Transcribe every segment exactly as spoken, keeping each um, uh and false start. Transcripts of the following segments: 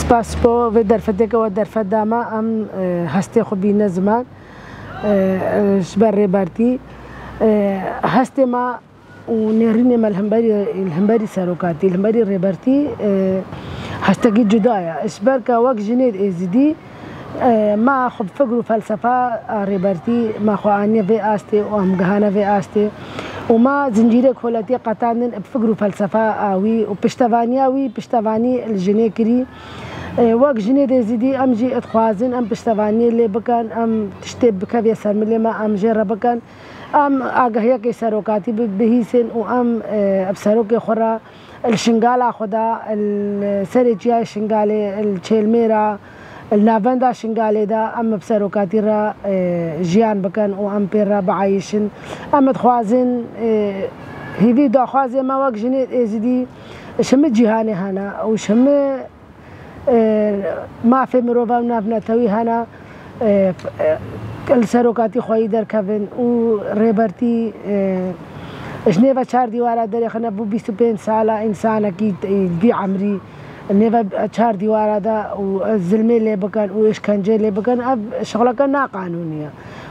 Spas bo vê derfetê ke we derfet da me, em, e, hestê xwe bîne ziman, e, e, ji ber Rêbertî. E, hestê me û nêrînê me li hemberî, li hemberî serokatî, li hemberî Rêbertî, e, hestekî cuda ye. Ji ber ke wek jinê Êzidî, e, me xwe bi fikr û felsefa a Rêbertî, me xwe aniye vê astê û em gihane vê astê. Û me zincîrê koletiyê qetandin bi fikr û felsefa a wî û piştevaniya wî, piştevanî li jinê kirî. E, wek jinê Êzidî em jî dixwazin em piştevaniyê lê bikin, em tiştê bikevê ser milê me, em jê re bikin. Em agahiyekê serokatî bi-, bihîsin û em, e, bi serokê xwe re li Şingala xwe de, li serê çiyayê Şingalê, li Çêlmêra, li navenda Şingalê de em bi serokatî re, e, jiyan bikin û em pê re biayîşin. Em dixwazin, e, hîvî daxwazê me wek jinê Êzidî ji hemî cîhanê hene û ji hemî e, mafê mirova û navnetewî hene, e, e, li serokatî xweyî derkevin û Rêbertî, e, ji nêve çar dîwara derêxine, bû bîst û pênc sala însanekî, e, vî emrî nêve çar dîwara de û zilmê lê bikin û îşkencê lê bikin, ev şixuleke naqanûnî ye.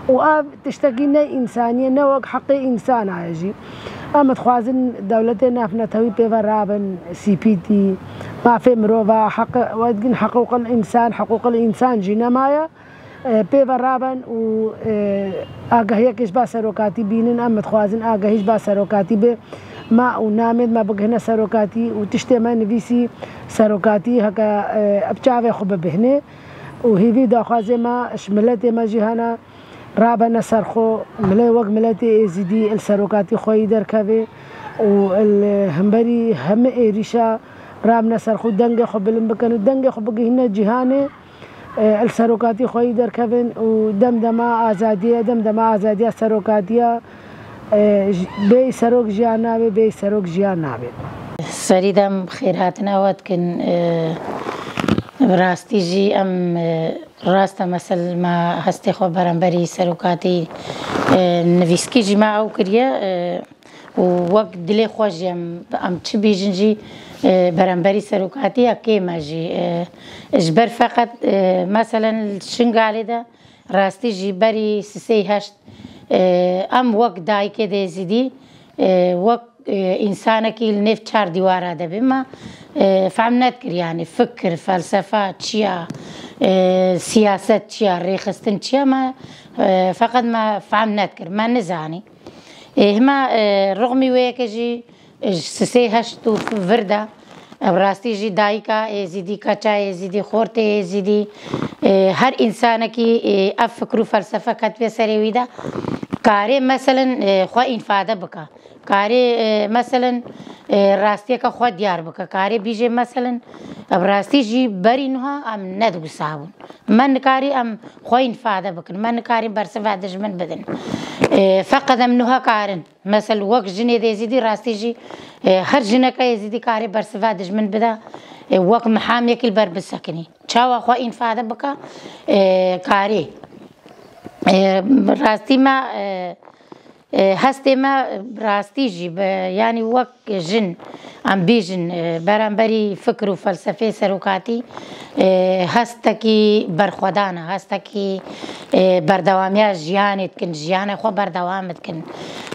Û ev tiştekî ne însanî ye, ne wek heqê însana ye jî. Em dixwazin dewletê navnetewî pê ve rabin, C P T, mafê mirova, heq, we digin heqûqil însan, heqûqil însan jî nemaye. E, pê ve rabin û, e, agahiyekê ji ba serokatî bînin, em dixwazin agahî ji ba serokatî bê. Me û namêd me bigihine serokatî û tiştê me nivîsî serokatî heke, e, bi çavê xwe bibihne. Û hîvî daxwazê me ji miletê me jî hene. Rabene ser xwe, milê wek miletê Êzidî li serokatî xweyî derkeve û li hemberî hemî êrîşa rabine ser xwe, dengê xwe bilind bikin û dengê xwe bigihîne cîhanê, e, li serokatî xweyî derkevin û dem dema azadiyê, dem dema azadiya serokatiya, e, j-, bêyî serok jiyan nabe, bêyî serok jiyan nabe. Serî dem xêrhatina we dikin, e, bi rastî jî em, e, Rast e, mesel me hestê xwe beramberî serokatî, e, nivîskî jî me ew kiriye, e, û wek dilê xwe jî em, em çi bîjin jî, e, beramberî serokatî ya kêm e jî. E, ji ber feqet, e, meselen li Şingalê de rastî jî berî sisê heşt, e, em wek dayikê Êzidî, e, wek e, însanekî li nêv çar dîwara de be me, e, fehm nedikir, yanî fikir, felsefa çi ya, e, siyaset çi ya, rêxistin çi ya me, e, feqet me fehm nedikir, me nizanî. E, hima, e, rixmî wê yekê jî, e, ji sisê heşt û vir de, e, bi rastî jî dayika Êzidî, keça Êzidî, xortê Êzidî, e, her însanekî, e, ev fikir û felsefe ketibe serê wî de, karê meselen, e, xwe înfade bike. Karê, e, meselen, e, rastiyeke xwe diyar bike. Karê bîjê, meselen, ev rastî jî berî nuha em nediwisabûn. Me nikarî em xwe înfade bikin. Me nikarî bersiva dijmin bidin. E, feqet em nuha karin. Mesel, wek jinê Êzidî rastî jî, e, her jineke Êzidî karê bersiva dijmin bide, e, wek mihamyekî li ber bisekinî. Çawa xwe înfade bike, e, karê. E, rastî me, e, E, hestê me rastî jî bi, yanî wek jin, em bêjin, e, beramberî fikir û felsefeyê serokatî, e, hestekî berxwedan e, hestekî, e, berdewamiya jiyanê dikin, jiyanê xwe berdewam dikin,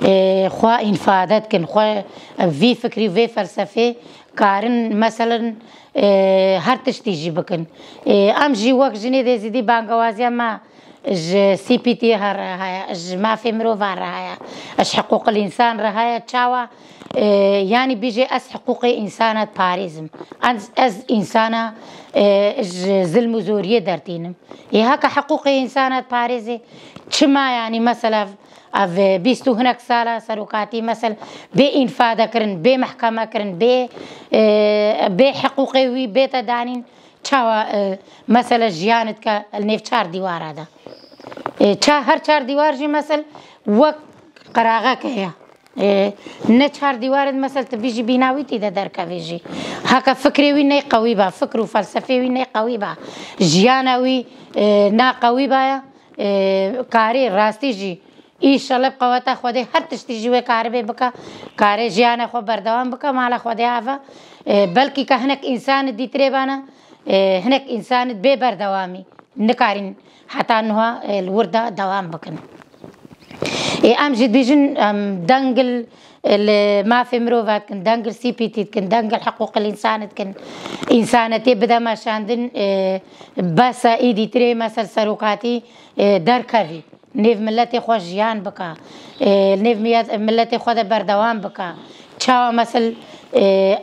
e, xwe înfade dikin, xwe vî fikrî, vê felsefê karin, meselen, e, her tiştî jî bikin. E, em jî wek jinê Êzidî bangewaziya me ji C P T re heye, ji mafê mirova re heye, ji hiqûqil însan re heye. Çawa? E, yanî bêjê ez hiqûqê însana diparêzim. Ez, ez însana, e, ji zilm û zoriyê dertînim. Ê heke hiqûqê însana diparêzê, çima, yanî mesela ev bîst û hinek sala serokatî, mesela bê înfade kirin, bê mehkeme kirin, bê, e, bê hiqûqê wî bête danîn, çawa, e, mesele jiyan dike li nêv çar dîwara de? E, ça her çar dîwar jî mesel wek qeraxeke ye. E, ne çar dîwar in, mesel tu bîjî bîna wî tî de derkevê jî. Heke fikrê wî ney qewî ba, fikr û felsefê wî ney qewî ba, jiyana wî, e, na qewî ba ya, e, karê rastî jî Înşallah bi qeweta Xwedê her tiştî jî wê karibê bike, karê jiyana xwe berdewam bike, mala Xwedê ava. E, belkî ka hinek însanê dîtirê bana, e, hinek însan bê berdewamî nikarîn heta nuha, e, li wir de dewam bikin. Ê, em jî dibêjin, em deng li, li mafê mirova dikin, deng li C P T dikin, deng li hiqûqil însan dikin. Însanetê bide meşandin, e, bes e, îdî tirê mesel serokatî, e, derkevî. Nêv miletê xwe jiyan bika. E, nêv miyet-, miletê xwe de berdewam bika. Çawa mesel, e,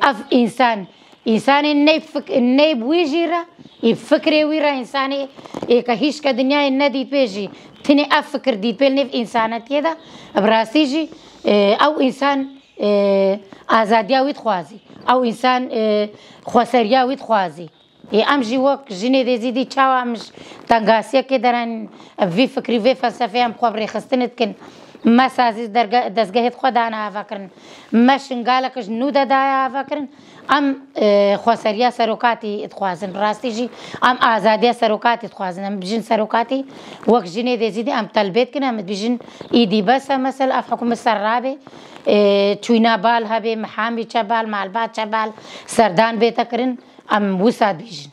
ev însan Însanê ney fik-, ney bi wî jî re, ê fikrê wî re însanê ê ke hîşke dinyayê nedît pê jî, tinê ev fikir dît pê li nêv însanetiyê de, bi rastî jî, e, ew însan, e, azadiya wî dixwazî. Ew însan, e, xweseriya wî dixwazî. Ê, em jî wek jinê dêzîdî çawa em ji tengasiyekê derin, vî fikrî, vê felsefeyê em xwe bi rêxistinê dikin. Me sazî derge-, dezgehê xwe dane avakirin. Me şingalek ji nû de daye avakirin. Em, e, xweseriya serokatî dixwazin. Rastî jî em azadiya serokatî dixwazin. Em bijin serokatî wek jinê dêzîdî em telbê dikin. Em dibijin îdî bes e, mesel ev hikûmet ser rabê. E, çûyna bal hebe, mihamî çe bal, malbat çe bal, serdan bête kirin. Em wisa dibijin.